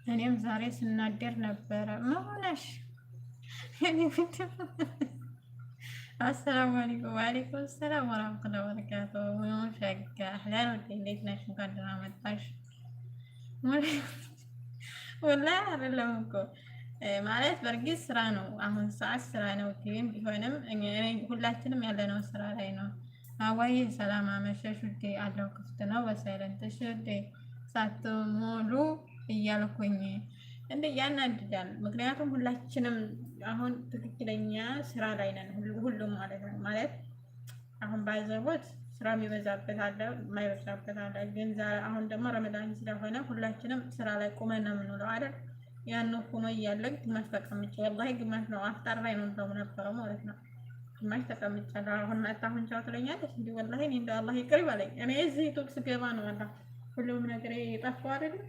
እኔም ዛሬ ስናደር ነበረ መሆነሽ። አሰላሙ አለይኩም ወአለይኩም ሰላም ወራህመቱላሂ ወበረካቱ። ሸጋ አህላን ወደ እንዴት ነሽ? እንኳን ደህና መጣሽ። ወላሂ አይደለም እኮ ማለት በእርግጥ ስራ ነው፣ አሁን ሰዓት ስራ ነው። ግን ቢሆንም ሁላችንም ያለነው ስራ ላይ ነው። አዋይ ሰላም አመሸሽ ውዴ። አለው ክፍት ነው በ silent። እሺ ውዴ ሳትሞሉ እያልኩኝ እንደ ያናድዳል። ምክንያቱም ሁላችንም አሁን ትክክለኛ ስራ ላይ ነን፣ ሁሉም ማለት ነው። ማለት አሁን ባዘቦት ስራ የሚበዛበት አለ፣ የማይበዛበት አለ። ግን አሁን ደግሞ ረመዳን ስለሆነ ሁላችንም ስራ ላይ ቁመን ነው የምንውለው አይደል? ያን ሆኖ እያለ ግማሽ ተቀምጬ ወላሂ ግማሽ ነው አፍጣር ላይ ነው እንደውም ነበረው ማለት ነው። ግማሽ ተቀምጫለሁ። አሁን መጣ አሁን ቻው ትለኛለች። እንዲህ ወላሂ እኔ እንደው አላህ ይቅር ይበለኝ። እኔ እዚህ ቶክ ስገባ ነው ወላሂ ሁሉም ነገር የጠፋው አይደለም።